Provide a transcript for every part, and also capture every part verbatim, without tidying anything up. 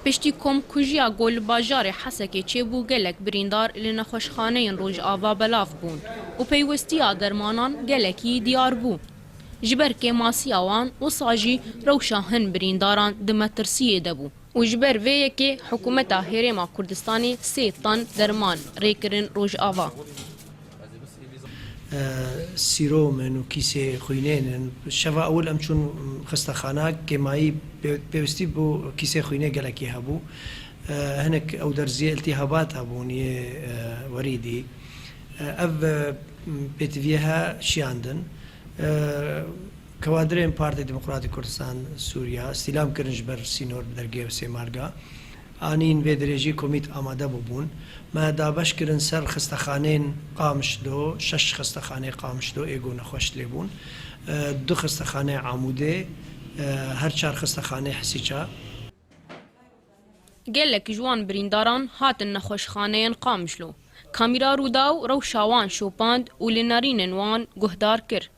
Piştî komkujiya ku li bajarê Hesekê çêbû, gelek birîndar li nexweşxaneyên Rojava belav bûn û peywestiya dermanan gelekî diyar bû. Ji ber kêmasiya wan, wisa jî rewşa hin birîndaran di metirsiyê de bû û ji ber vê yekê hikûmeta Herêma Kurdistanê sê ton derman rê kirin Rojava. Sîrom in û kîsê xwînên in. Şeva ewil em çûn xistexana, kêmayî pê-, pêwistî bû, kîsê xwînê gelekî hebû. Hinek ew derziyê iltîhabat hebûn yê werîdî. Ev pêtiviyê he şiyandin. Kewadirên Partê Demokratîk Kurdistan Sûriya îstîlam kirin ji ber sînor bi dergê Sêmarga. Anîn vê dirêjî komît amade bûbûn. Me dabeş kirin ser xistexaneyên Qamişlo, şeş xistexaneyê Qamişlo ê ku nexweş lê bûn, du xistexaneyê Amûdê, her çar xistexaneyê Hesîça. Gelek ji wan birîndaran hatin nexweşxaneyên Qamişlo. Kamîra Rûdaw rewşa wan şopand û li nerînên wan guhdar kir.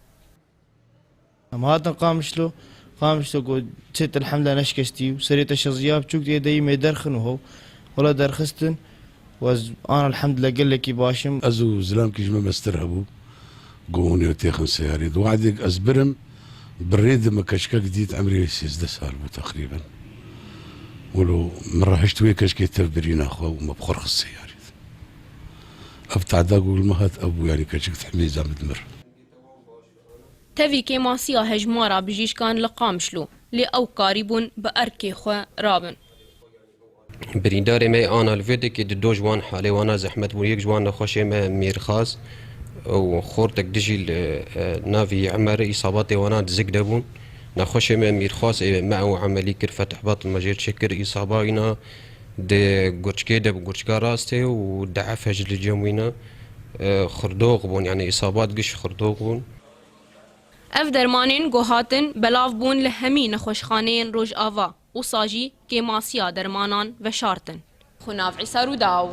Em hatin Qamişlo, Qamişlo ku çêt elhemdulillah neşkestî û serê te şeziya biçûk tê de yî mê derxin û hew wela derxistin û ez an elhemdulillah gelekî baş im. Ez û zilamkî ji me mestir hebû ku hûn ê têxin seyarê. Di wehdê ez birim, bi rê de me keçikek dît, emrê wê sêzdeh sal bû teqrîben. Wilo min re hişt wê keçikê tev birîna xwe û me bi xwe re xist seyarê de. Ev tehda ku li me hat ev bû, yanî keçik dihmê za min dimir. Tevî kêmasiya hejmara bijîşkan li Qamişlo, lê ew karîbûn bi erkê xwe rabin. Birîndarê me yê ana li vê dekê di do ji wan halê wana zehmet bûn. Yek ji wan nexweşê me Mîrxas û xortek dijî li, e, navî Emer îsabatê wana di zik de bûn. Nexweşê me Mîrxas ê me ew emelî kir, Fetih Batil me jêr çêkir. Îsaba wîna di gurçkê de bû, gurçka rastê û di efe ji li cem wîna, e, xirdox bûn, yanî îsabat giş xirdox bûn. Ev dermanên ku hatin belav bûn li hemî nexweşxaneyên Rojava, wisa jî kêmasiya dermanan veşartin. Xunav Îsa Rûdaw,